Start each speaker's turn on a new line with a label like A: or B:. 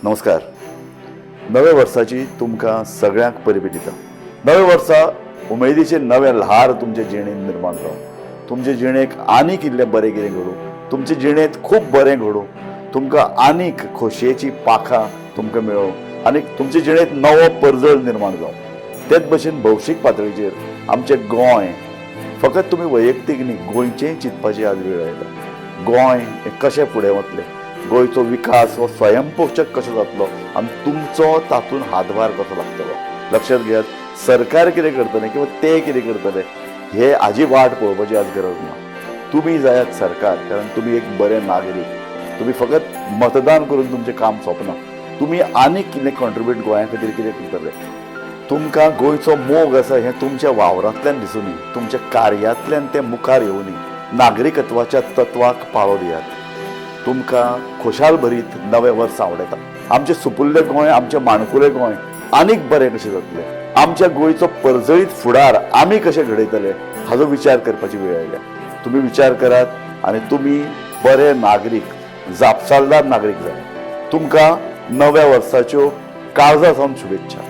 A: नमस्कार. नव्या वर्साची तुमकां सगळ्यांक परबीं दिता. नव्या वर्सा उमेदीचे नवे ल्हार तुमचे जिणेंत निर्माण जावं. तुमचे जिणेक आनीक इल्लें बरें कितें घडूं, तुमचे जिणेंत खूब बरें घडूं, तुमकां आनीक खोशयेचीं पाखां तुमकां मेळूं आनी तुमचे जिणेंत नवो परजळ निर्माण जावं. तेच भशेन भौशीक पातळीचेर आमचें गोंय फकत तुमी वैयक्तीक न्ही, गोंयचेंय चिंतपाची आज वेळ आयला. गोंय हें कशें फुडें वतलें, गोंयचो विकास हो स्वयंपोशक कसो जातलो आनी तुमचो तातूंत हातभार कसो लागतलो. लक्षात घेयात, सरकार कितें करतलें किंवा ते कितें करतले हे हाजी वाट पळोवपाची आज गरज ना. तुमी जायात सरकार, कारण तुमी एक बरे नागरीक. तुमी फकत मतदान करून तुमचें काम सोंपना, तुमी आनीक कितें कॉन्ट्रिब्यूट गोंया खातीर कितें करतले. तुमकां गोंयचो मोग आसा हें तुमच्या वावरांतल्यान दिसुनी, तुमच्या कार्यांतल्यान तें मुखार येवनी. नागरिकत्वाच्या तत्वाक पाळो दियात. तुमकां खोशाल भरीत नवें वर्स आवडटा. आमचें सुपुल्लें गोंय, आमचें माणकुलें गोंय आनीक बरें कशें जातलें, आमच्या गोंयचो परजळीत फुडार आमी कशें घडयतले हाजो विचार करपाची वेळ आयल्या. तुमी विचार करात आनी तुमी बरे नागरीक, जापसालदार नागरीक जायात. तुमकां नव्या वर्साच्यो काळजा सावन शुभेच्छा.